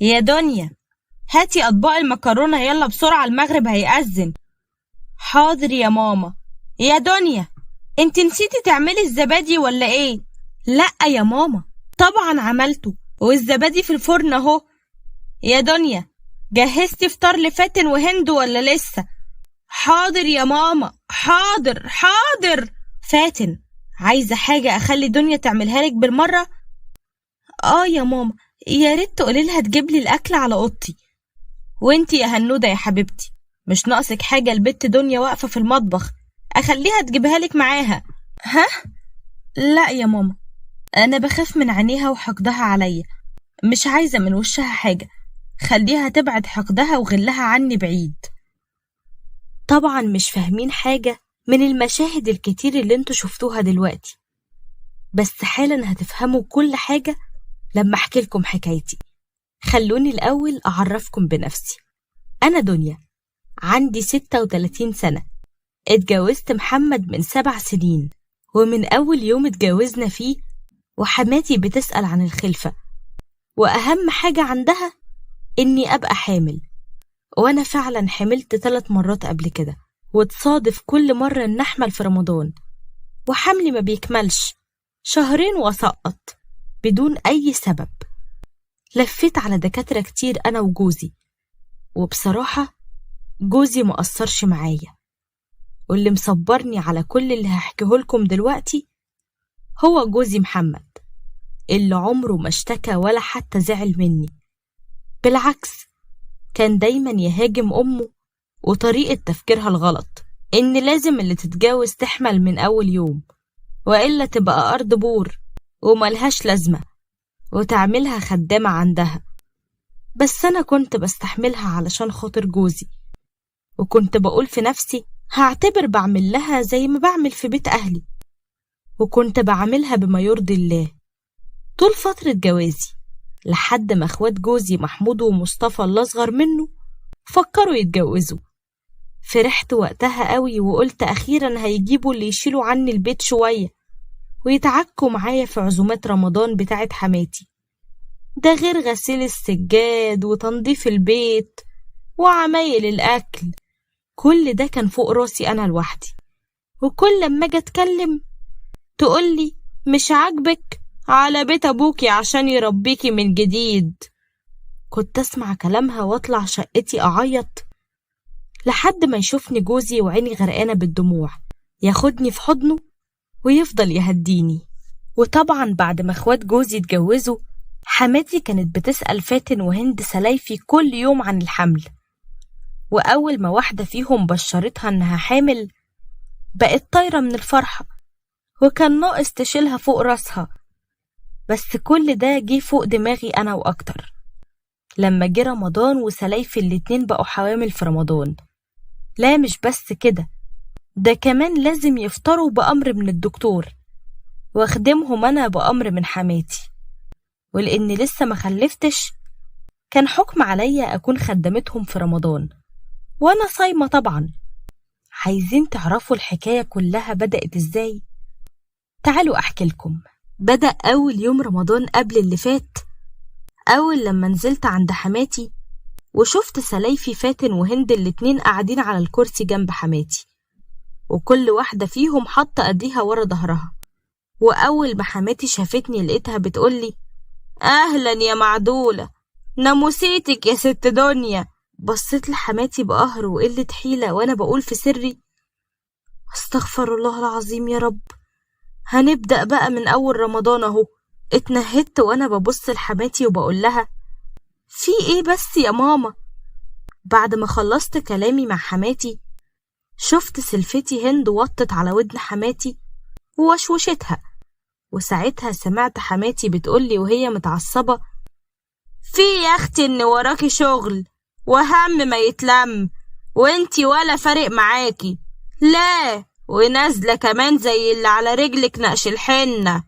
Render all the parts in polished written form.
يا دنيا هاتي أطباق المكرونة يلا بسرعة، المغرب هيأذن. حاضر يا ماما. يا دنيا انت نسيتي تعملي الزبادي ولا ايه؟ لا يا ماما طبعا عملته، والزبادي في الفرن اهو. يا دنيا جهزتي فطار لفاتن وهند ولا لسه؟ حاضر يا ماما، حاضر حاضر. فاتن عايزة حاجة أخلي دنيا تعملها لك بالمرة؟ آه يا ماما، يا ريت تقولي لها تجيب لي الأكل على أوضتي. وانتي يا هنودة يا حبيبتي مش ناقصك حاجة، البت دنيا واقفة في المطبخ أخليها تجيبها لك معاها. ها؟ لا يا ماما، أنا بخاف من عينيها وحقدها عليا، مش عايزة من وشها حاجة، خليها تبعد حقدها وغلها عني بعيد. طبعا مش فاهمين حاجة من المشاهد الكتير اللي انتوا شفتوها دلوقتي، بس حالا هتفهموا كل حاجة لما احكي لكم حكايتي. خلوني الأول أعرفكم بنفسي. أنا دنيا، عندي 36 سنة، اتجوزت محمد من 7 سنين، ومن أول يوم اتجوزنا فيه وحماتي بتسأل عن الخلفة، وأهم حاجة عندها إني أبقى حامل، وأنا فعلا حملت 3 مرات قبل كده، وتصادف كل مرة إن أحمل في رمضان، وحملي ما بيكملش 2 شهر وأسقط بدون أي سبب. لفيت على دكاترة كتير أنا وجوزي، وبصراحة جوزي ما قصرش معايا، واللي مصبرني على كل اللي هحكيهولكم دلوقتي هو جوزي محمد، اللي عمره ما اشتكى ولا حتى زعل مني، بالعكس كان دايما يهاجم أمه وطريقة تفكيرها الغلط، إن لازم اللي تتجوز تحمل من أول يوم وإلا تبقى أرض بور وملهاش لازمة وتعملها خدامة عندها. بس أنا كنت بستحملها علشان خاطر جوزي، وكنت بقول في نفسي هعتبر بعمل لها زي ما بعمل في بيت أهلي، وكنت بعملها بما يرضي الله طول فترة جوازي، لحد ما اخوات جوزي محمود ومصطفى الأصغر منه فكروا يتجوزوا. فرحت وقتها قوي وقلت أخيرا هيجيبوا اللي يشيلوا عني البيت شوية ويتعكوا معايا في عزومات رمضان بتاعت حماتي، ده غير غسيل السجاد وتنظيف البيت وعمايل الأكل، كل ده كان فوق راسي أنا لوحدي. وكل لما أجي أتكلم تقولي مش عاجبك على بيت أبوكي عشان يربيكي من جديد. كنت أسمع كلامها وأطلع شقتي أعيط لحد ما يشوفني جوزي وعيني غرقانة بالدموع، ياخدني في حضنه ويفضل يهديني. وطبعا بعد ما اخوات جوزي اتجوزوا، حماتي كانت بتسأل فاتن وهند سلايفي كل يوم عن الحمل، وأول ما واحدة فيهم بشرتها إنها حامل بقت طايرة من الفرحة، وكان ناقص تشيلها فوق راسها. بس كل ده جه فوق دماغي أنا وأكتر لما جه رمضان وسلايفي الاتنين بقوا حوامل في رمضان. لا مش بس كده، ده كمان لازم يفطروا بأمر من الدكتور، واخدمهم أنا بأمر من حماتي. ولأني لسه ما خلفتش كان حكم عليا أكون خدمتهم في رمضان وأنا صايمة طبعا. عايزين تعرفوا الحكاية كلها بدأت إزاي؟ تعالوا أحكي لكم. بدأ أول يوم رمضان قبل اللي فات، أول لما نزلت عند حماتي وشفت سلايفي فاتن وهند الاتنين قاعدين على الكرسي جنب حماتي، وكل واحدة فيهم حاطة أيديها ورا ظهرها. وأول ما حماتي شافتني لقيتها بتقولي أهلا يا معدولة، ناموسيتك يا ست دنيا. بصيت لحماتي بقهر وقلة حيلة وأنا بقول في سري استغفر الله العظيم يا رب، هنبدأ بقى من أول رمضان أهو. اتنهدت وأنا ببص لحماتي وبقول لها في إيه بس يا ماما؟ بعد ما خلصت كلامي مع حماتي شفت سلفتي هند وطت على ودن حماتي ووشوشتها، وساعتها سمعت حماتي بتقولي وهي متعصبة في يا أختي إن وراكي شغل وهم ما يتلم وانتي ولا فارق معاكي، لا ونازلة كمان زي اللي على رجلك نقش الحنة.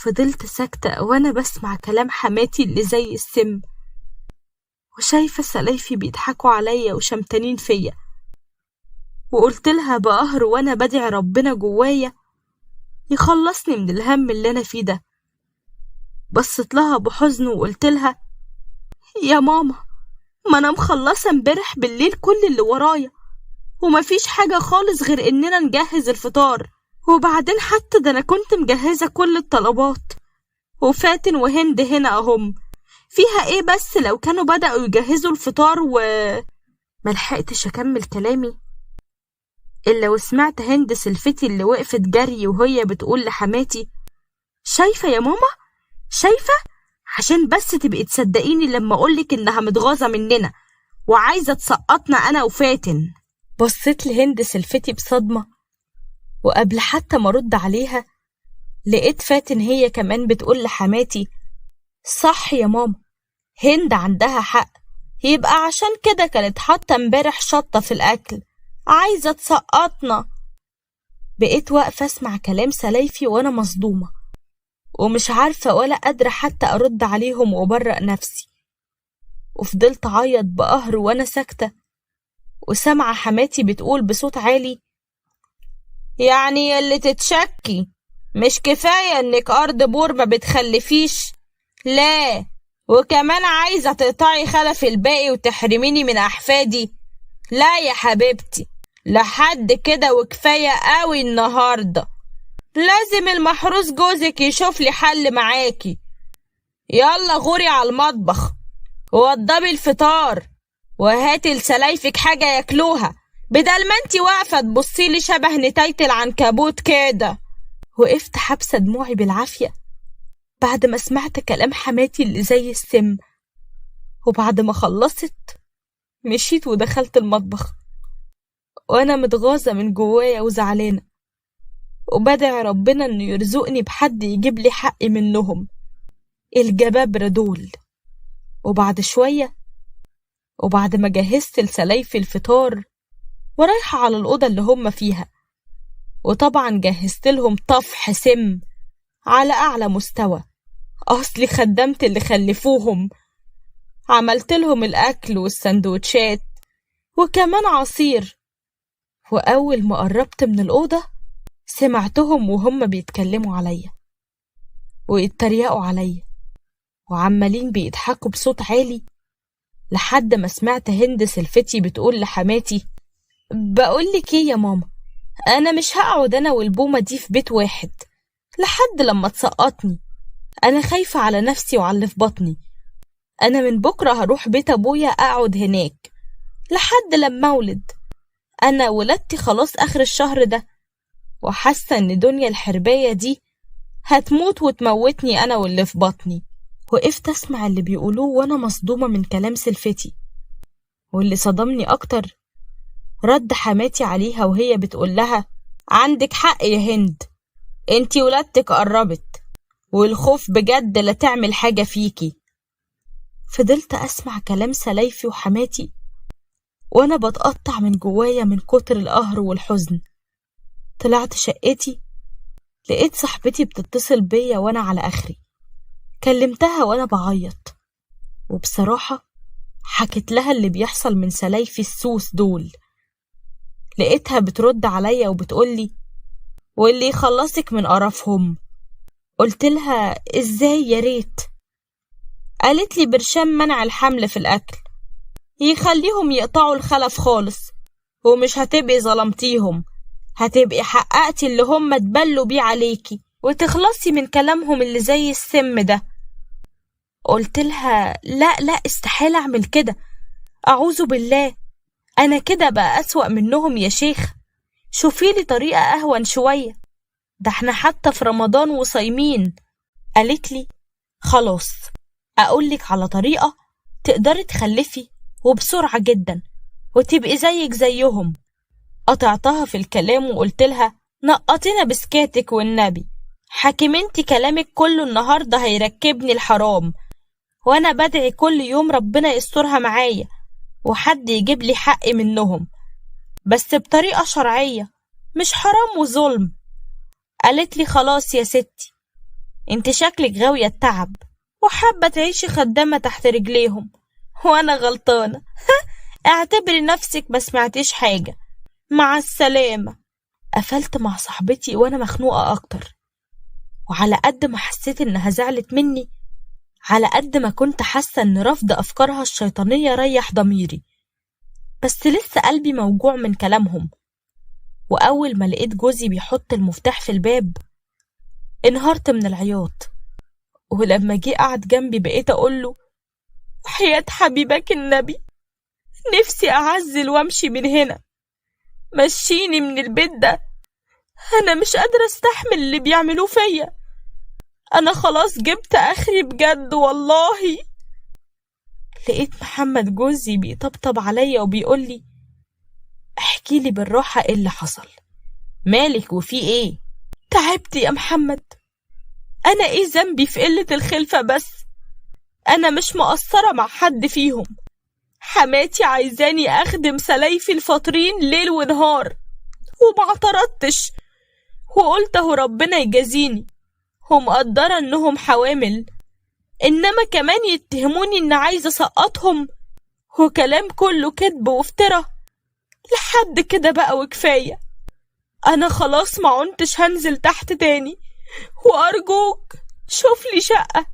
فضلت ساكتة وأنا بسمع كلام حماتي اللي زي السم، وشايفة سلايفي بيضحكوا عليا وشمتانين فيا. وقلت لها بقهر وأنا بدعي ربنا جوايا يخلصني من الهم اللي أنا فيه ده. بصت لها بحزن وقلت لها يا ماما ما أنا مخلصة امبارح بالليل كل اللي ورايا، ومفيش حاجة خالص غير إننا نجهز الفطار، وبعدين حتى ده أنا كنت مجهزة كل الطلبات، وفاتن وهند هنا أهم، فيها إيه بس لو كانوا بدأوا يجهزوا الفطار و ملحقتش أكمل كلامي إلا وسمعت هند سلفتي اللي وقفت جري وهي بتقول لحماتي: شايفة يا ماما، شايفة؟ عشان بس تبقي تصدقيني لما أقولك إنها متغاظة مننا وعايزة تسقطنا أنا وفاتن. بصيت لهند سلفتي بصدمة، وقبل حتى ما أرد عليها لقيت فاتن هي كمان بتقول لحماتي: صح يا ماما، هند عندها حق، يبقى عشان كده كانت حاطة امبارح شطة في الأكل، عايزة تسقطنا. بقيت واقفة أسمع كلام سلايفي وأنا مصدومة، ومش عارفة ولا قادرة حتى أرد عليهم وأبرأ نفسي، وفضلت أعيط بقهر وأنا ساكتة، وسامعة حماتي بتقول بصوت عالي: يعني اللي تتشكي مش كفاية إنك أرض بور ما بتخلفيش، لا وكمان عايزة تقطعي خلف الباقي وتحرميني من أحفادي. لا يا حبيبتي، لحد كده وكفاية قوي النهاردة، لازم المحروس جوزك يشوف لي حل معاكي. يلا غوري على المطبخ ووضبي الفطار وهاتي لسلايفك حاجة ياكلوها، بدل ما انتي واقفة تبصيلي شبه نتاية العنكبوت كده. وقفت حبسة دموعي بالعافية بعد ما سمعت كلام حماتي اللي زي السم، وبعد ما خلصت مشيت ودخلت المطبخ وأنا متغاظة من جوايا وزعلانة، وبدعي ربنا إنه يرزقني بحد يجيب لي حقي منهم الجبابرة دول. وبعد شوية وبعد ما جهزت لسلايفي الفطار ورايحة على الأوضة اللي هم فيها، وطبعا جهزت لهم طفح سم على أعلى مستوى، أصلي خدمت اللي خلفوهم، عملت لهم الأكل والسندوتشات وكمان عصير. وأول ما قربت من الأوضة سمعتهم وهم بيتكلموا عليا ويتريقوا عليا وعمالين بيضحكوا بصوت عالي، لحد ما سمعت هند سلفتي بتقول لحماتي: بقولك ايه يا ماما، انا مش هقعد انا والبومة دي في بيت واحد لحد لما تسقطني، انا خايفة على نفسي وعلى اللي في بطني، انا من بكرة هروح بيت ابويا اقعد هناك لحد لما اولد، انا ولادتي خلاص اخر الشهر ده، وحاسة ان دنيا الحرباية دي هتموت وتموتني انا واللي في بطني. وقفت اسمع اللي بيقولوه وانا مصدومة من كلام سلفتي، واللي صدمني اكتر رد حماتي عليها وهي بتقول لها: عندك حق يا هند، انتي ولادتك قربت والخوف بجد لا تعمل حاجة فيكي. فضلت اسمع كلام سلايفي وحماتي وانا بتقطع من جوايا من كتر القهر والحزن. طلعت شقتي لقيت صاحبتي بتتصل بيا وانا على اخري، كلمتها وانا بعيط، وبصراحة حكيت لها اللي بيحصل من سلايفي السوس دول. لقيتها بترد عليا وبتقولي: واللي يخلصك من قرفهم. قلت لها: ازاي يا ريت؟ قالت لي: برشام منع الحمل في الاكل يخليهم يقطعوا الخلف خالص، ومش هتبقي ظلمتيهم، هتبقي حققتي اللي هم اتبلوا بيه عليكي وتخلصي من كلامهم اللي زي السم ده. قلت لها: لا لا، استحالة اعمل كده، اعوذ بالله، انا كده بقى اسوأ منهم يا شيخ، شوفيلي طريقة اهون شوية، ده احنا حتى في رمضان وصايمين. قالت لي: خلاص اقولك على طريقة تقدري تخلفي وبسرعة جدا وتبقي زيك زيهم. قطعتها في الكلام وقلت لها: نقطينا بسكاتك والنبي، حاكم انتي كلامك كله النهاردة هيركبني الحرام، وانا بدعي كل يوم ربنا يسترها معايا وحد يجيب لي حقي منهم، بس بطريقة شرعية مش حرام وظلم. قالت لي: خلاص يا ستي، انت شكلك غاوية التعب وحابة تعيشي خدامة تحت رجليهم، وانا غلطانة اعتبري نفسك ما سمعتيش حاجة، مع السلامة. قفلت مع صاحبتي وانا مخنوقة اكتر، وعلى قد ما حسيت انها زعلت مني على قد ما كنت حاسة إن رفض أفكارها الشيطانية ريح ضميري، بس لسه قلبي موجوع من كلامهم. وأول ما لقيت جوزي بيحط المفتاح في الباب انهارت من العياط، ولما جه قعد جنبي بقيت أقوله وحياة حبيبك النبي نفسي أعزل وامشي من هنا، مشيني من البيت ده، أنا مش قادرة استحمل اللي بيعملوه فيا، أنا خلاص جبت آخري بجد والله. لقيت محمد جوزي بيطبطب عليا وبيقولي احكي لي بالراحة ايه اللي حصل، مالك وفي ايه؟ تعبت يا محمد، أنا ايه ذنبي في قلة الخلفة؟ بس أنا مش مقصرة مع حد فيهم، حماتي عايزاني أخدم سلايفي الفاطرين ليل ونهار وما اعترضتش، وقلت اهو ربنا يجازيني، ومقدرة انهم حوامل، انما كمان يتهموني ان عايزة اسقطهم، وكلام كله كذب وافتراء. لحد كده بقى وكفاية، انا خلاص ما عنتش هنزل تحت تاني، وارجوك شوف لي شقة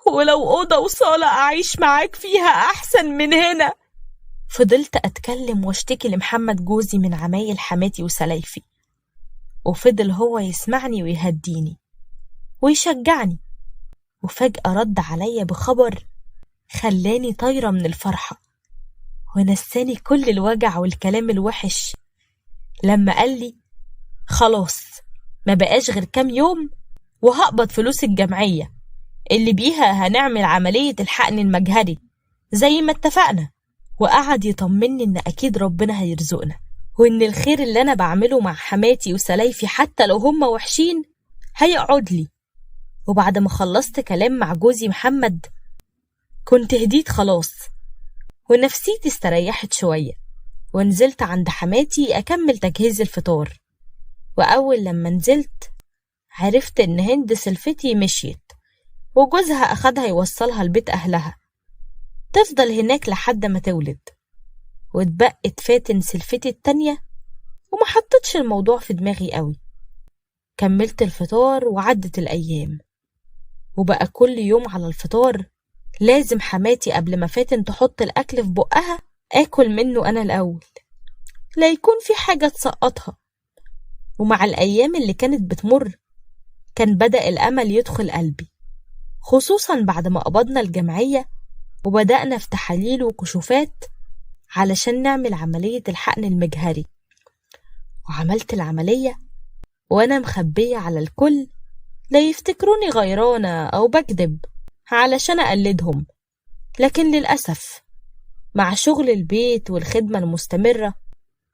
ولو أوضة وصالة أعيش معاك فيها أحسن من هنا. فضلت أتكلم واشتكي لمحمد جوزي من عمايل حماتي وسلايفي، وفضل هو يسمعني ويهديني ويشجعني، وفجأة رد عليا بخبر خلاني طايرة من الفرحة ونساني كل الوجع والكلام الوحش، لما قال لي خلاص ما بقاش غير كام يوم وهقبض فلوس الجمعية اللي بيها هنعمل عملية الحقن المجهري زي ما اتفقنا. وقعد يطمني إن أكيد ربنا هيرزقنا، وإن الخير اللي أنا بعمله مع حماتي وسلايفي حتى لو هم وحشين هيقعد لي. وبعد ما خلصت كلام مع جوزي محمد كنت هديت خلاص ونفسيتي استريحت شوية، ونزلت عند حماتي أكمل تجهيز الفطار. وأول لما نزلت عرفت إن هند سلفتي مشيت وجوزها أخدها يوصلها لبيت أهلها تفضل هناك لحد ما تولد، واتبقت فاتن سلفتي التانية، وما حطتش الموضوع في دماغي قوي. كملت الفطار وعدت الأيام، وبقى كل يوم على الفطار لازم حماتي قبل ما فاتن تحط الأكل في بقها آكل منه أنا الأول، لا يكون في حاجة تسقطها. ومع الأيام اللي كانت بتمر كان بدأ الأمل يدخل قلبي، خصوصا بعد ما قبضنا الجمعية وبدأنا في تحاليل وكشوفات علشان نعمل عملية الحقن المجهري. وعملت العملية وأنا مخبية على الكل لا يفتكروني غيرانة أو بكذب علشان أقلدهم، لكن للأسف مع شغل البيت والخدمة المستمرة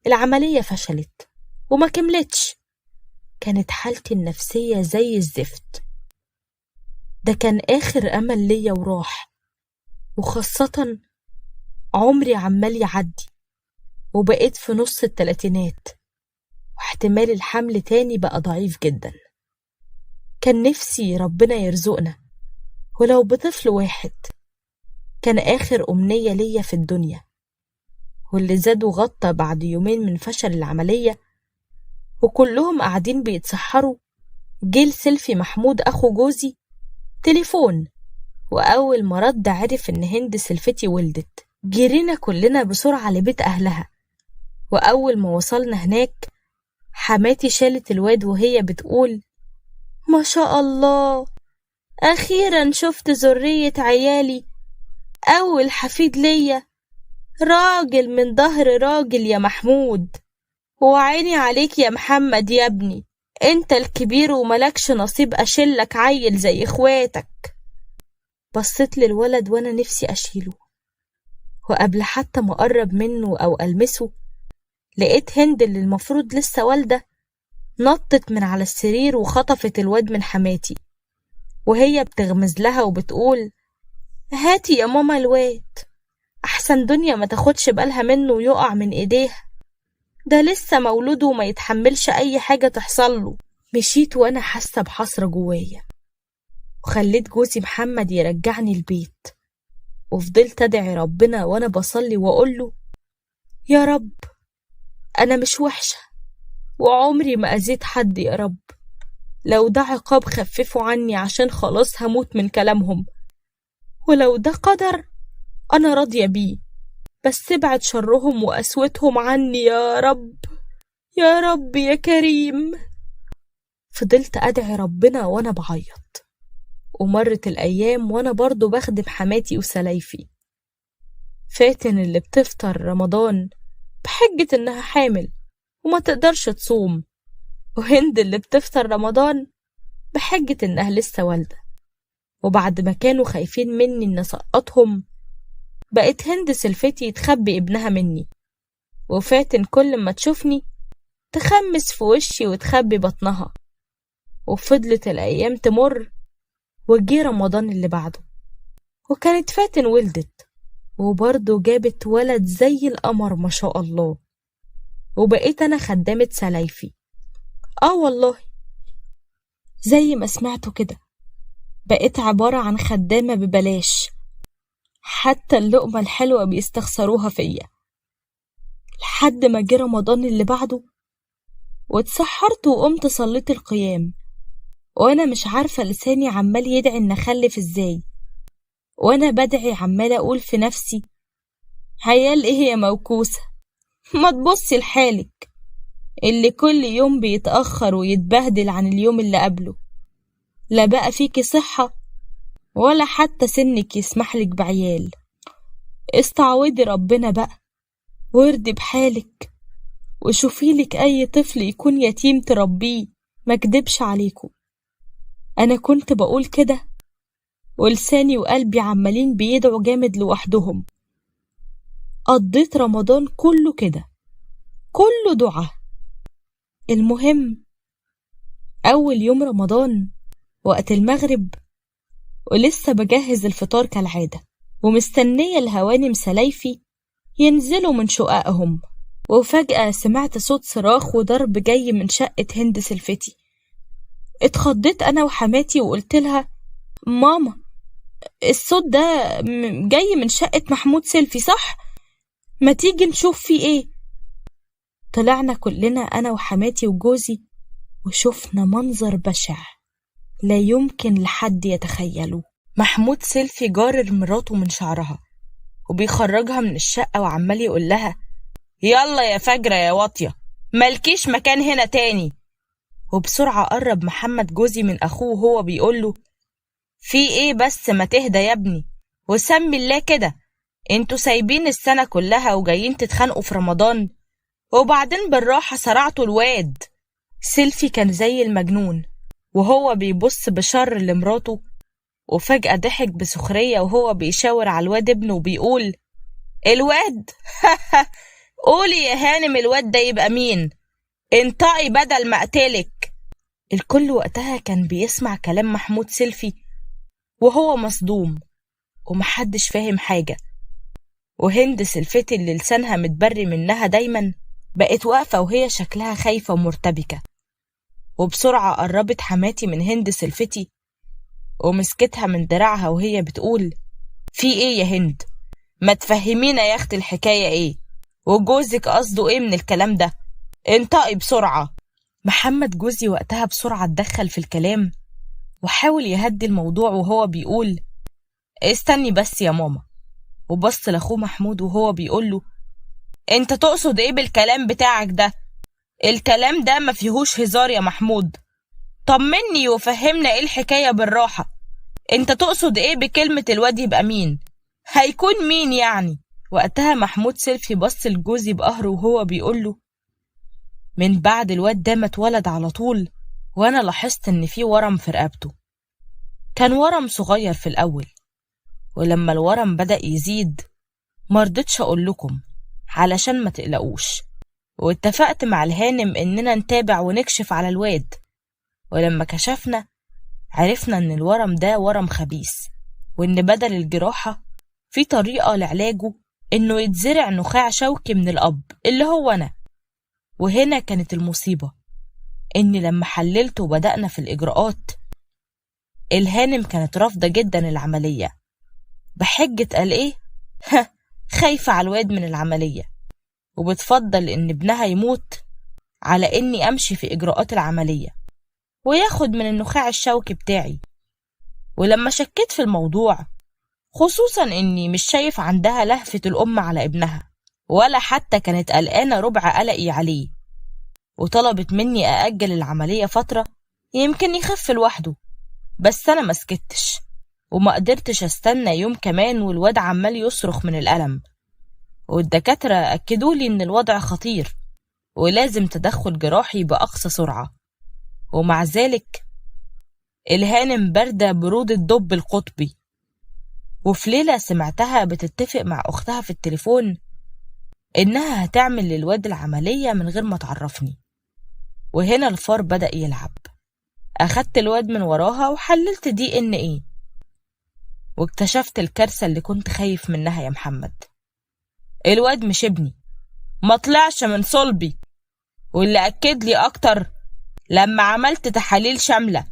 العملية فشلت وما كملتش. كانت حالتي النفسية زي الزفت، ده كان آخر أمل ليا وراح، وخاصة عمري عمال يعدي وبقيت في نص التلاتينات، واحتمال الحمل تاني بقى ضعيف جدا. كان نفسي ربنا يرزقنا ولو بطفل واحد، كان آخر أمنية ليا في الدنيا. واللي زاد وغطى بعد يومين من فشل العملية وكلهم قاعدين بيتسحروا، جيل سيلفي محمود أخو جوزي تليفون، وأول ما رد عرف إن هند سلفتي ولدت. جرينا كلنا بسرعة لبيت أهلها، وأول ما وصلنا هناك حماتي شالت الواد وهي بتقول ما شاء الله أخيرا شفت ذرية عيالي، أول حفيد ليا، راجل من ظهر راجل يا محمود، وعيني عليك يا محمد يا ابني، انت الكبير وملكش نصيب أشيلك عيل زي اخواتك. بصيت للولد وانا نفسي أشيله، وقبل حتى ما أقرب منه أو ألمسه لقيت هند اللي المفروض لسه والدة نطت من على السرير وخطفت الواد من حماتي وهي بتغمز لها وبتقول هاتي يا ماما الواد، أحسن دنيا ما تاخدش بالها منه ويقع من إيديها، ده لسه مولود وما يتحملش أي حاجة تحصل له. مشيت وأنا حاسة بحسرة جوايا، وخليت جوزي محمد يرجعني البيت، وفضلت أدعي ربنا وأنا بصلي وأقوله يا رب أنا مش وحشة وعمري ما أذيت حد يا رب، لو ده عقاب خففه عني عشان خلاص هموت من كلامهم. ولو ده قدر أنا راضية بيه، بس ابعد شرهم وقسوتهم عني يا رب، يا رب يا كريم. فضلت أدعي ربنا وأنا بعيط. ومرت الأيام وأنا برضو بخدم حماتي وسلايفي. فاتن اللي بتفطر رمضان بحجة إنها حامل وما تقدرش تصوم، وهند اللي بتفطر رمضان بحجة إنها لسه والدة. وبعد ما كانوا خايفين مني إن أسقطهم، بقت هند سلفتي تخبي ابنها مني، وفاتن كل ما تشوفني تخمس في وشي وتخبي بطنها. وفضلت الأيام تمر وجي رمضان اللي بعده، وكانت فاتن ولدت وبرضه جابت ولد زي القمر ما شاء الله، وبقيت أنا خدامة سلايفي. آه والله زي ما سمعتوا كده، بقيت عبارة عن خدامة ببلاش، حتى اللقمة الحلوة بيستخسروها فيا. لحد ما جه رمضان اللي بعده واتسحرت وقمت صليت القيام، وأنا مش عارفة لساني عمال يدعي إن أخلف إزاي، وأنا بدعي عمال أقول في نفسي عيال إيه يا موكوسة، ما تبصي لحالك اللي كل يوم بيتأخر ويتبهدل عن اليوم اللي قبله، لا بقى فيكي صحة ولا حتى سنك يسمحلك بعيال. استعوضي ربنا بقى وارضي بحالك وشوفيلك أي طفل يكون يتيم تربيه. ما اكدبش عليكم، أنا كنت بقول كده ولساني وقلبي عمالين بيدعوا جامد لوحدهم. قضيت رمضان كله كده، كله دعاء. المهم أول يوم رمضان وقت المغرب، ولسه بجهز الفطار كالعادة ومستنية الهوانم سلايفي ينزلوا من شققهم، وفجأة سمعت صوت صراخ وضرب جاي من شقة هند سلفتي. اتخضيت أنا وحماتي وقلت لها ماما الصوت ده جاي من شقة محمود سيلفي صح؟ ما تيجي نشوف فيه ايه. طلعنا كلنا أنا وحماتي وجوزي وشفنا منظر بشع لا يمكن لحد يتخيله. محمود سيلفي جارر مراته من شعرها وبيخرجها من الشقة وعمال يقول لها يلا يا فجرة يا واطية، مالكيش مكان هنا تاني. وبسرعة قرب محمد جوزي من أخوه وهو بيقوله في ايه بس، ما تهدى يا ابني وسمي الله كده، انتوا سايبين السنة كلها وجايين تتخانقوا في رمضان، وبعدين بالراحة صرعتوا الواد. سيلفي كان زي المجنون وهو بيبص بشر لمراته، وفجأة ضحك بسخرية وهو بيشاور على الواد ابنه وبيقول الواد قولي يا هانم الواد ده يبقى مين، انطقي بدل ما اقتلك. الكل وقتها كان بيسمع كلام محمود سيلفي وهو مصدوم ومحدش فاهم حاجة. وهند سلفتي اللي لسانها متبري منها دايما بقت واقفة وهي شكلها خايفة ومرتبكة. وبسرعة قربت حماتي من هند سلفتي ومسكتها من دراعها وهي بتقول في ايه يا هند، ما تفهمينا يا اختي الحكاية ايه، وجوزك قصده ايه من الكلام ده، انطقي بسرعة. محمد جوزي وقتها بسرعة اتدخل في الكلام وحاول يهدي الموضوع وهو بيقول استني بس يا ماما، وبص لاخوه محمود وهو بيقول له انت تقصد ايه بالكلام بتاعك ده، الكلام ده ما فيهوش هزار يا محمود، طمني وفهمنا ايه الحكاية بالراحة، انت تقصد ايه بكلمة الواد يبقى مين، هيكون مين يعني؟ وقتها محمود سيلفي بص لجوزي بقهر وهو بيقول له من بعد الواد ده ما اتولد على طول وانا لاحظت ان في ورم في رقبته، كان ورم صغير في الاول، ولما الورم بدأ يزيد مرضتش اقول لكم علشان ما تقلقوش، واتفقت مع الهانم اننا نتابع ونكشف على الواد، ولما كشفنا عرفنا ان الورم ده ورم خبيث، وان بدل الجراحة في طريقة لعلاجه انه يتزرع نخاع شوكي من الاب اللي هو انا. وهنا كانت المصيبة، اني لما حللت وبدأنا في الاجراءات الهانم كانت رافضة جدا العملية بحجة قال ايه خايفة على الواد من العملية، وبتفضل ان ابنها يموت على اني امشي في اجراءات العملية وياخد من النخاع الشوكي بتاعي. ولما شكيت في الموضوع خصوصا إني مش شايف عندها لهفة الأم على ابنها، ولا حتى كانت قلقانة ربع قلقي عليه، وطلبت مني أأجل العملية فترة يمكن يخف لوحده. بس أنا مسكتش وما قدرتش أستنى يوم كمان، والواد عمال يصرخ من الألم، والدكاترة أكدوا لي إن الوضع خطير ولازم تدخل جراحي بأقصى سرعة. ومع ذلك الهانم باردة برود الدب القطبي. وفي ليلة سمعتها بتتفق مع أختها في التليفون إنها هتعمل للواد العملية من غير ما تعرفني، وهنا الفار بدأ يلعب. أخدت الواد من وراها وحللت DNA، واكتشفت الكارثة اللي كنت خايف منها يا محمد. الواد مش ابني، ما طلعش من صلبي. واللي أكد لي أكتر لما عملت تحاليل شاملة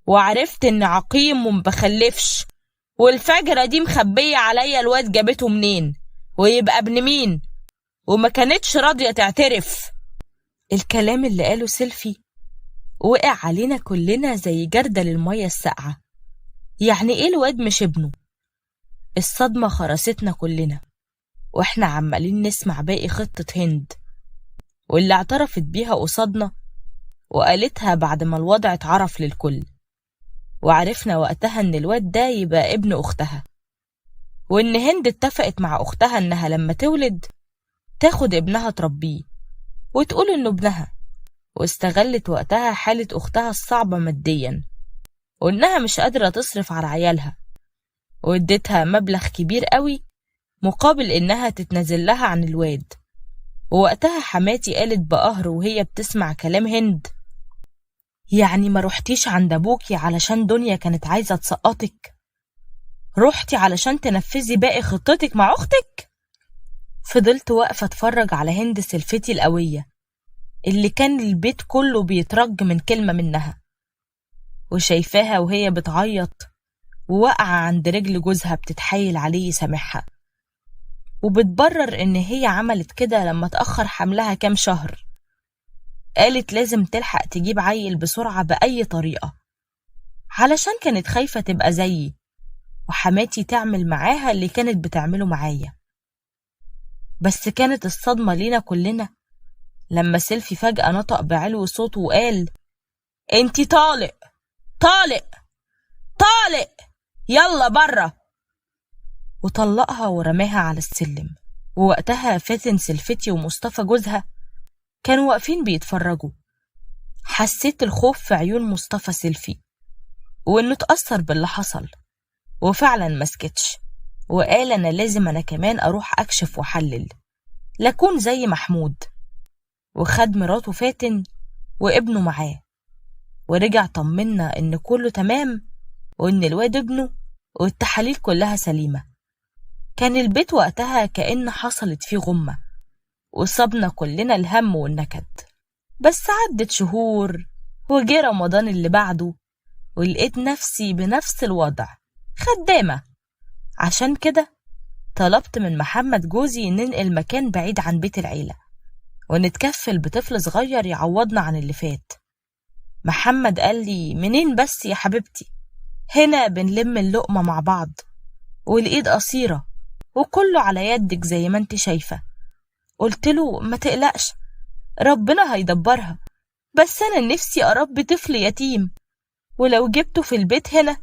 وعرفت إن عقيم ومبخلفش، والفجرة دي مخبية عليا الواد جابته منين ويبقى ابن مين، وما كانتش راضية تعترف. الكلام اللي قاله سيلفي وقع علينا كلنا زي جردل المية الساقعة. يعني ايه الواد مش ابنه؟ الصدمة خرستنا كلنا واحنا عمالين نسمع باقي خطة هند واللي اعترفت بيها قصادنا وقالتها بعد ما الوضع اتعرف للكل. وعرفنا وقتها ان الواد ده يبقى ابن اختها، وان هند اتفقت مع اختها انها لما تولد تاخد ابنها تربيه وتقول انه ابنها، واستغلت وقتها حالة اختها الصعبة ماديا وانها مش قادرة تصرف على عيالها، واديتها مبلغ كبير قوي مقابل انها تتنازل لها عن الواد. ووقتها حماتي قالت بقهر وهي بتسمع كلام هند، يعني ما روحتيش عند ابوكي علشان دنيا كانت عايزة تسقطك؟ روحتي علشان تنفذي باقي خطتك مع اختك؟ فضلت واقفة اتفرج على هند سلفتي القوية اللي كان البيت كله بيترج من كلمة منها، وشايفاها وهي بتعيط ووقع عند رجل جوزها بتتحايل عليه يسامحها، وبتبرر إن هي عملت كده لما تأخر حملها كام شهر. قالت لازم تلحق تجيب عيل بسرعة بأي طريقة علشان كانت خايفة تبقى زيي وحماتي تعمل معاها اللي كانت بتعمله معايا. بس كانت الصدمة لينا كلنا لما سيلفي فجأة نطق بعلو صوته وقال، انتي طالق طالق طالق، يلا برا، وطلقها ورماها على السلم. ووقتها فاتن سلفتي ومصطفى جوزها كانوا واقفين بيتفرجوا. حسيت الخوف في عيون مصطفى سيلفي وانه اتأثر باللي حصل، وفعلا مسكتش وقال انا لازم انا كمان اروح اكشف واحلل لكون زي محمود. وخد مراته فاتن وابنه معاه ورجع طمنا ان كله تمام وان الواد ابنه والتحاليل كلها سليمة. كان البيت وقتها كأن حصلت فيه غمة وصابنا كلنا الهم والنكد. بس عدت شهور وجه رمضان اللي بعده ولقيت نفسي بنفس الوضع، خدامة. عشان كده طلبت من محمد جوزي ننقل مكان بعيد عن بيت العيلة ونتكفل بطفل صغير يعوضنا عن اللي فات. محمد قال لي منين بس يا حبيبتي، هنا بنلم اللقمة مع بعض والإيد قصيرة وكله على يدك زي ما انت شايفة. قلت له ما تقلقش ربنا هيدبرها، بس أنا نفسي أربي طفل يتيم، ولو جبته في البيت هنا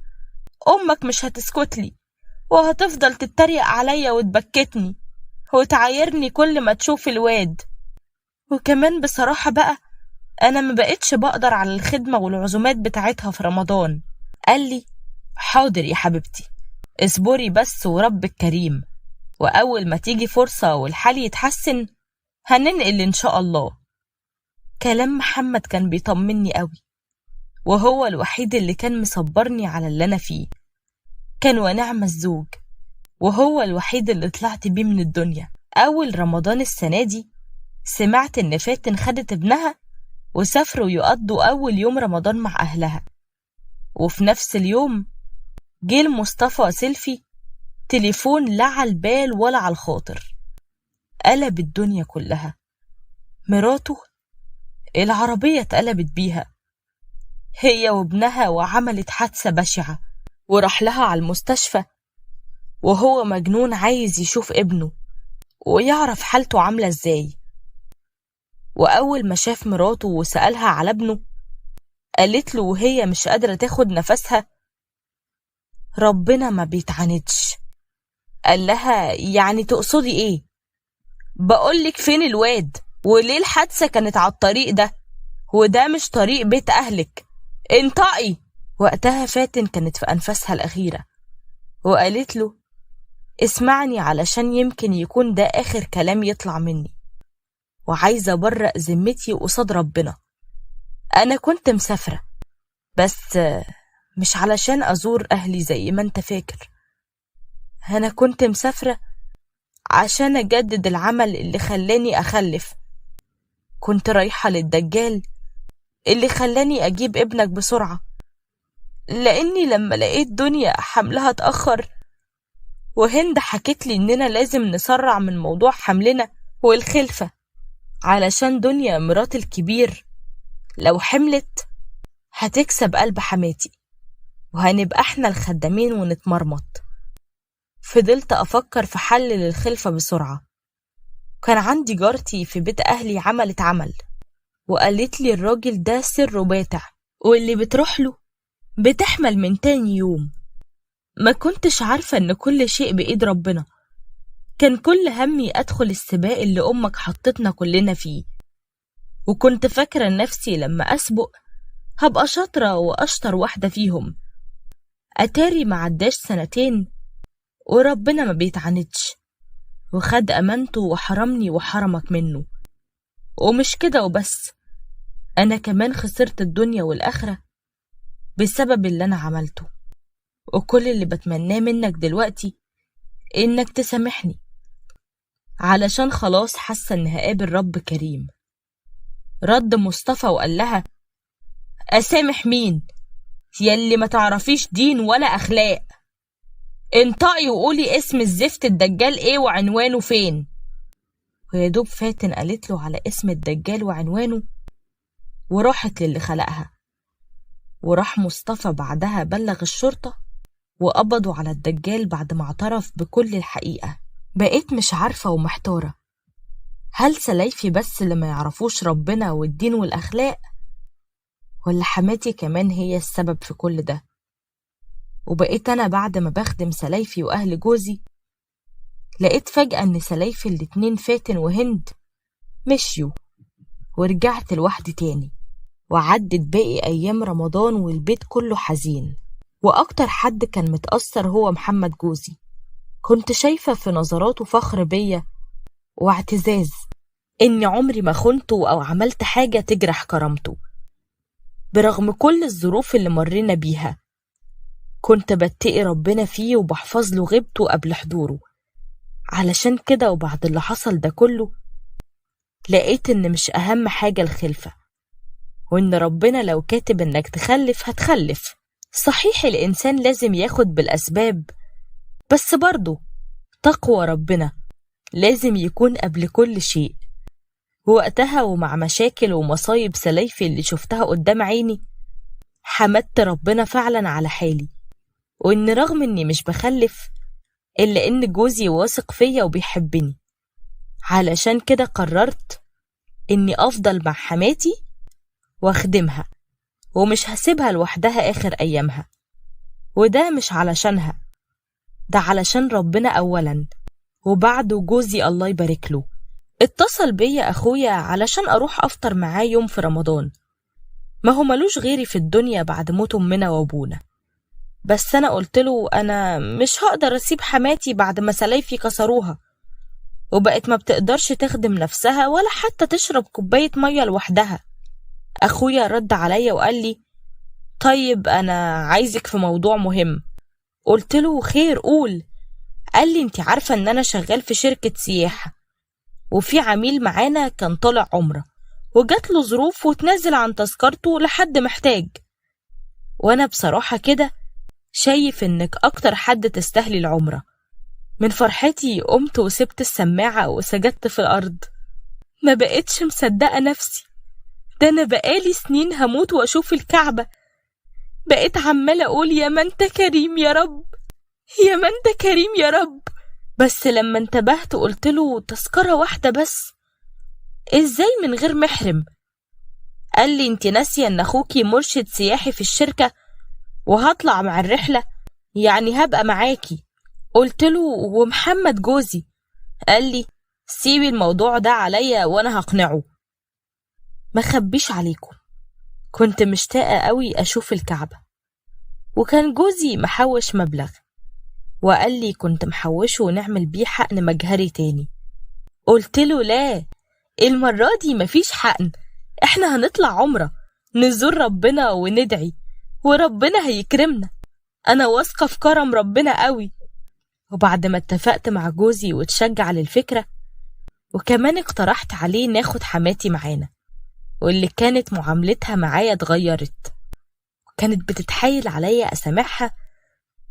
أمك مش هتسكت لي وهتفضل تتريق عليا وتبكتني وتعايرني كل ما تشوف الواد. وكمان بصراحة بقى أنا ما بقتش بقدر على الخدمة والعزومات بتاعتها في رمضان. قال لي حاضر يا حبيبتي اصبري بس وربك كريم، وأول ما تيجي فرصة والحال يتحسن هننقل إن شاء الله. كلام محمد كان بيطمني قوي، وهو الوحيد اللي كان مصبرني على اللي أنا فيه. كان ونعم الزوج، وهو الوحيد اللي طلعت بيه من الدنيا. أول رمضان السنة دي سمعت إن فاتن خدت ابنها وسافروا يقضوا أول يوم رمضان مع أهلها. وفي نفس اليوم جه مصطفى سيلفي تليفون لا على البال ولا على الخاطر، قلب الدنيا كلها. مراته العربية اتقلبت بيها هي وابنها وعملت حادثة بشعة، وراح لها على المستشفى وهو مجنون عايز يشوف ابنه ويعرف حالته عاملة ازاي. وأول ما شاف مراته وسألها على ابنه، قالت له وهي مش قادرة تاخد نفسها: ربنا ما بيتعاندش. قال لها: يعني تقصدي ايه؟ بقولك فين الواد، وليه الحادثة كانت على الطريق ده، وده مش طريق بيت أهلك، انطقي. وقتها فاتن كانت في أنفاسها الأخيرة، وقالت له: اسمعني علشان يمكن يكون ده آخر كلام يطلع مني، وعايزة أبرأ ذمتي قصاد ربنا. أنا كنت مسافرة، بس مش علشان أزور أهلي زي ما أنت فاكر. أنا كنت مسافرة عشان أجدد العمل اللي خلاني أخلف. كنت رايحة للدجال اللي خلاني أجيب ابنك بسرعة، لأني لما لقيت دنيا حملها اتأخر، وهند حكت لي إننا لازم نسرع من موضوع حملنا والخلفة، علشان دنيا مرات الكبير لو حملت هتكسب قلب حماتي، وهنبقى احنا الخدامين ونتمرمط. فضلت أفكر في حل للخلفة بسرعة. كان عندي جارتي في بيت أهلي عملت عمل، وقالت لي الراجل ده سره باتع، واللي بتروح له بتحمل من تاني يوم. ما كنتش عارفة إن كل شيء بإيد ربنا. كان كل همي أدخل السباق اللي أمك حطتنا كلنا فيه، وكنت فاكرة نفسي لما أسبق هبقى شاطرة وأشطر واحدة فيهم. أتاري ما عداش سنتين وربنا ما بيتعاندش، وخد أمانته وحرمني وحرمك منه. ومش كده وبس، أنا كمان خسرت الدنيا والآخرة بسبب اللي أنا عملته. وكل اللي بتمناه منك دلوقتي إنك تسامحني، علشان خلاص حاسة إن هقابل رب كريم. رد مصطفى وقال لها: أسامح مين؟ يلي ما تعرفيش دين ولا أخلاق. انطقي وقولي اسم الزفت الدجال ايه وعنوانه فين. ويا دوب فاتن قالت له على اسم الدجال وعنوانه، وراحت للي خلقها. وراح مصطفى بعدها بلغ الشرطة وقبضوا على الدجال بعد ما اعترف بكل الحقيقة. بقيت مش عارفة ومحتارة، هل سلايفي بس اللي ما يعرفوش ربنا والدين والأخلاق، ولا حماتي كمان هي السبب في كل ده؟ وبقيت أنا بعد ما بخدم سلايفي وأهل جوزي، لقيت فجأة إن سلايفي الاتنين فاتن وهند مشيوا، ورجعت لوحدي تاني. وعدت باقي أيام رمضان والبيت كله حزين، وأكتر حد كان متأثر هو محمد جوزي. كنت شايفة في نظراته فخر بيا واعتزاز إني عمري ما خنته أو عملت حاجة تجرح كرامته، برغم كل الظروف اللي مرينا بيها. كنت بتقي ربنا فيه وبحفظ له غيبته قبل حضوره. علشان كده وبعد اللي حصل ده كله، لقيت إن مش أهم حاجة الخلفة، وإن ربنا لو كاتب إنك تخلف هتخلف. صحيح الإنسان لازم ياخد بالأسباب، بس برضه تقوى ربنا لازم يكون قبل كل شيء. وقتها ومع مشاكل ومصايب سلايفي اللي شفتها قدام عيني، حمدت ربنا فعلا على حالي، وإن رغم إني مش بخلف إلا إن جوزي واثق فيا وبيحبني. علشان كده قررت إني أفضل مع حماتي وأخدمها، ومش هسيبها لوحدها آخر أيامها. وده مش علشانها، ده علشان ربنا أولا، وبعده جوزي الله يبارك له. اتصل بيا أخويا علشان أروح أفطر معاه يوم في رمضان، ما هو ملوش غيري في الدنيا بعد موت أمنا وأبونا. بس أنا قلت له أنا مش هقدر أسيب حماتي بعد ما سلايفي كسروها، وبقت ما بتقدرش تخدم نفسها ولا حتى تشرب كوباية مية لوحدها. أخويا رد عليا وقال لي طيب أنا عايزك في موضوع مهم. قلت له خير قول. قال لي انت عارفة ان أنا شغال في شركة سياحة، وفي عميل معانا كان طالع عمرة وجات له ظروف وتنزل عن تذكرته لحد محتاج، وانا بصراحة كده شايف انك اكتر حد تستاهلي العمرة. من فرحتي قمت وسبت السماعة وسجدت في الارض. ما بقتش مصدقة نفسي، ده انا بقالي سنين هموت واشوف الكعبة. بقيت عمالة اقول يا ما انت كريم يا رب. يا ما انت كريم يا رب. بس لما انتبهت قلت له تذكرة واحدة بس، ازاي من غير محرم؟ قال لي انت ناسية ان اخوكي مرشد سياحي في الشركة وهطلع مع الرحلة، يعني هبقى معاكي. قلت له ومحمد جوزي؟ قال لي سيبي الموضوع ده عليا وانا هقنعه. ما خبيش عليكم، كنت مشتاقة قوي اشوف الكعبة، وكان جوزي محوش مبلغ وقال لي كنت محوشه ونعمل بيه حقن مجهري تاني. قلت له لا، المرة دي مفيش حقن، احنا هنطلع عمرة نزور ربنا وندعي وربنا هيكرمنا، انا واثقة في كرم ربنا قوي. وبعد ما اتفقت مع جوزي واتشجع للفكرة، وكمان اقترحت عليه ناخد حماتي معانا، واللي كانت معاملتها معايا اتغيرت، وكانت بتتحايل عليا اسامحها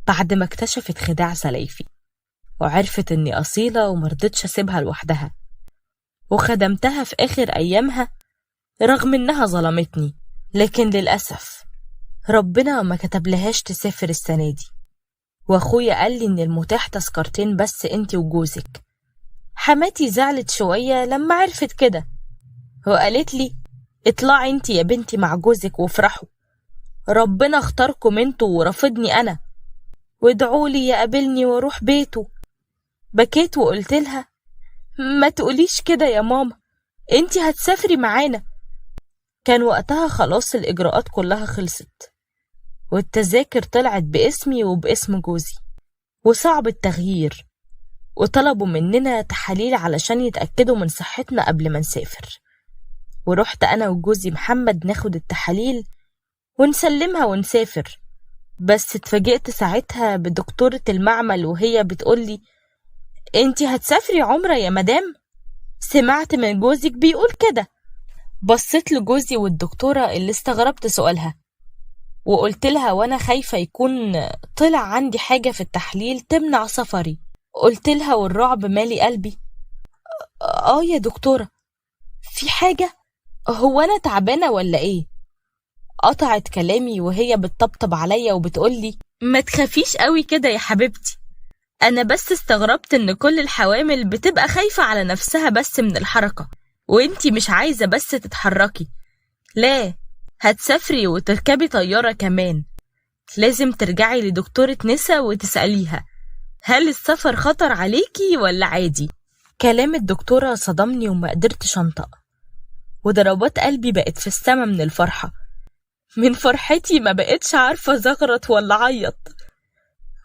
بعد ما اكتشفت خداع سلايفي وعرفت اني اصيلة ومرضتش اسيبها لوحدها، وخدمتها في اخر ايامها رغم انها ظلمتني. لكن للأسف ربنا ما كتبلهاش تسافر السنة دي، واخويا قال لي ان المتاح تذكرتين بس انتي وجوزك. حماتي زعلت شوية لما عرفت كده، وقالت لي اطلعي انتي يا بنتي مع جوزك وافرحوا، ربنا اختاركم انتوا ورفضني انا، وادعوا لي يقابلني واروح بيته. بكيت وقلت لها ما تقوليش كده يا ماما، انتي هتسافري معانا. كان وقتها خلاص الإجراءات كلها خلصت، والتذاكر طلعت باسمي وباسم جوزي، وصعب التغيير، وطلبوا مننا تحاليل علشان يتأكدوا من صحتنا قبل ما نسافر. ورحت أنا وجوزي محمد ناخد التحاليل ونسلمها ونسافر، بس اتفاجئت ساعتها بدكتورة المعمل وهي بتقولي انتي هتسافري عمرة يا مدام؟ سمعت من جوزك بيقول كده. بصيت لجوزي والدكتورة اللي استغربت سؤالها، وقلت لها وانا خايفة يكون طلع عندي حاجة في التحليل تمنع سفري. قلت لها والرعب مالي قلبي، اه يا دكتورة في حاجة، هو انا تعبانة ولا ايه؟ قطعت كلامي وهي بتطبطب عليا وبتقولي ما تخافيش قوي كده يا حبيبتي، انا بس استغربت ان كل الحوامل بتبقى خايفة على نفسها بس من الحركة، وانتي مش عايزة بس تتحركي، لا هتسافري وتركبي طيارة كمان، لازم ترجعي لدكتورة نسا وتسأليها هل السفر خطر عليكي ولا عادي. كلام الدكتورة صدمني وما قدرتش انطق، وضربات قلبي بقت في السما من الفرحة، من فرحتي ما بقتش عارفة زغرط ولا عيط.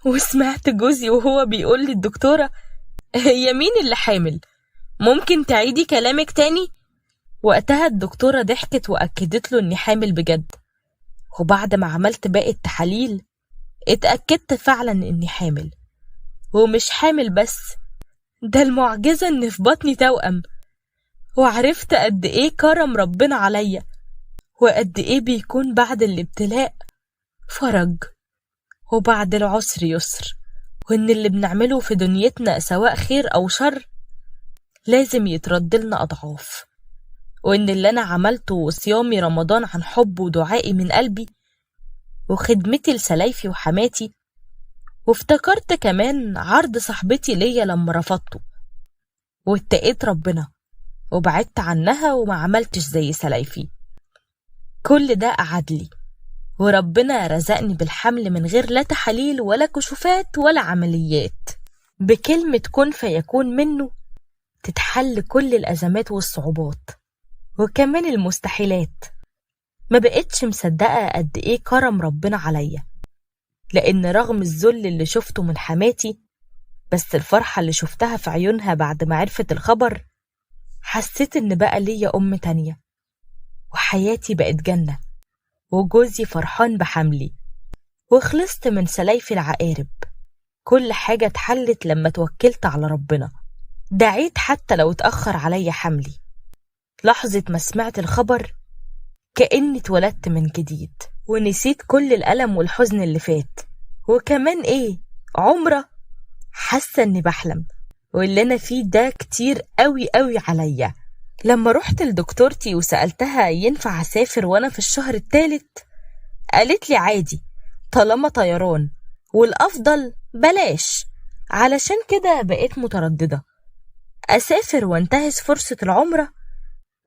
وسمعت جوزي وهو بيقول للدكتورة هي مين اللي حامل؟ ممكن تعيدي كلامك تاني؟ وقتها الدكتورة ضحكت وأكدت له إني حامل بجد، وبعد ما عملت باقي التحاليل اتأكدت فعلا إني حامل، ومش حامل بس، ده المعجزة إن في بطني توأم. وعرفت قد إيه كرم ربنا عليا، وقد إيه بيكون بعد الابتلاء فرج، وبعد العسر يسر، وإن اللي بنعمله في دنيتنا سواء خير أو شر لازم يتردلنا أضعاف، وإن اللي أنا عملته وصيامي رمضان عن حب ودعائي من قلبي وخدمتي لسلايفي وحماتي، وافتكرت كمان عرض صاحبتي ليا لما رفضته واتقيت ربنا وبعدت عنها وما عملتش زي سلايفي. كل ده قعد لي، وربنا رزقني بالحمل من غير لا تحاليل ولا كشوفات ولا عمليات. بكلمة كن فيكون منه تتحل كل الأزمات والصعوبات وكمان المستحيلات. ما بقتش مصدقة قد إيه كرم ربنا عليا، لأن رغم الذل اللي شفته من حماتي، بس الفرحة اللي شفتها في عيونها بعد ما عرفت الخبر، حسيت إن بقى ليا أم تانية، وحياتي بقت جنة، وجوزي فرحان بحملي، وخلصت من سلايف العقارب. كل حاجة اتحلت لما توكلت على ربنا. دعيت حتى لو اتأخر عليا حملي. لحظة ما سمعت الخبر كأني اتولدت من جديد، ونسيت كل الألم والحزن اللي فات، وكمان إيه عمرة. حاسة إني بحلم، واللي أنا فيه ده كتير قوي قوي عليا. لما رحت لدكتورتي وسألتها ينفع أسافر وأنا في الشهر الثالث، قالت لي عادي طالما طيران، والأفضل بلاش. علشان كده بقيت مترددة، أسافر وانتهز فرصة العمرة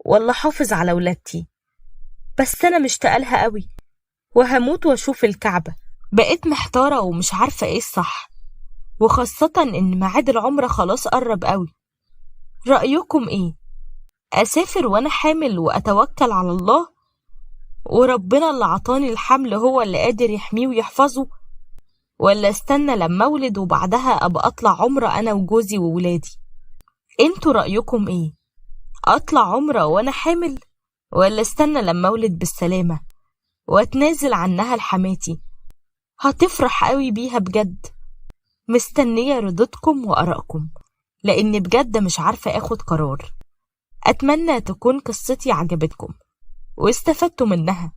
ولا أحافظ على ولادتي؟ بس أنا مشتاقة لها قوي وهموت وأشوف الكعبة. بقيت محتارة ومش عارفة إيه الصح، وخاصة إن ميعاد العمرة خلاص قرب قوي. رأيكم إيه؟ أسافر وأنا حامل وأتوكل على الله، وربنا اللي عطاني الحمل هو اللي قادر يحميه ويحفظه، ولا استنى لما أولد وبعدها أبقى أطلع عمرة أنا وجوزي وولادي؟ انتوا رأيكم إيه؟ أطلع عمرة وأنا حامل، ولا استنى لما أولد بالسلامة وأتنازل عنها لحماتي؟ هتفرح قوي بيها بجد. مستنية ردودكم وآرائكم، لأن بجد مش عارفة أخد قرار. أتمنى تكون قصتي عجبتكم واستفدتوا منها.